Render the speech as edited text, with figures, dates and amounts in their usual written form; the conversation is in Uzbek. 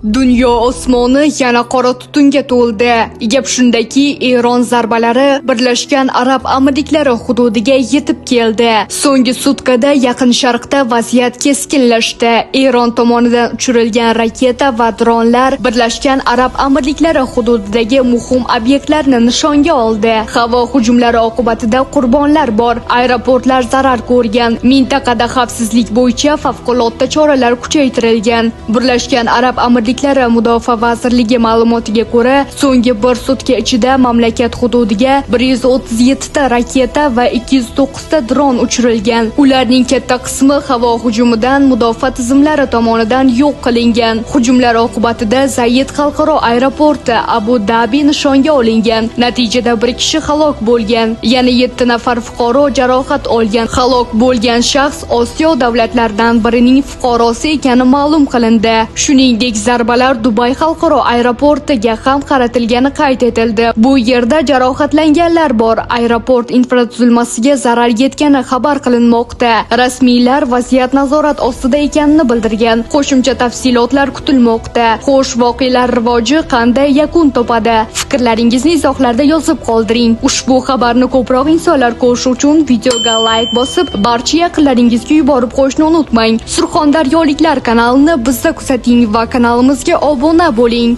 Dunyo osmoni yana qora tutunga to'ldi. Gap shundaki, Eron zarbalari Birlashgan Arab Amirliklari hududiga yetib keldi. So'nggi sutkada Yaqin Sharqda vaziyat keskinlashdi. Eron tomonidan uchirilgan raketa va dronlar Birlashgan Arab Amirliklari hududidagi muhim obyektlarni nishonga oldi. Havo hujumlari oqibatida qurbonlar bor, aeroportlar zarar ko'rgan. Mintaqada xavfsizlik bo'yicha favqulodda choralar kuchaytirilgan. Birlashgan Arab Amirliklari Mudofaa vazirligi ma'lumotiga ko'ra, so'nggi bir sutka ichida mamlakat hududiga 137 ta raketa va 209 ta dron uchirilgan. Ularning katta qismi havo hujumidan mudofaa tizimlari tomonidan yo'q qilingan. Hujumlar oqibatida Zayed xalqaro aeroporti, Abu Dabi nishonga olingan. Natijada bir kishi halok bo'lgan, yana 7 nafar fuqaro jarohat olgan. Halok bo'lgan shaxs Osiyo davlatlaridan birining fuqarosi ekani ma'lum qilindi. Shuningdek, zarbalar Dubay xalqaro aeroportiga ham qaratilgani qayd etildi. Bu yerda jarohatlanganlar bor. Aeroport infratuzilmasiga zarar yetgani xabar qilinmoqda. Rasmiylar vaziyat nazorat ostida ekanini bildirgan. Qo'shimcha tafsilotlar kutilmoqda. Xo'sh, voqealar rivoji qanday yakun topadi? Fikrlaringizni izohlarda yozib qoldiring. Ushbu xabarni ko'proq insonlar ko'rishi uchun videoga layk bosib, barcha yaqinlaringizga yuborib qo'yishni unutmang. Surxondaryoliklar kanalini bizda kuzating va kanalimizga obuna bo'ling.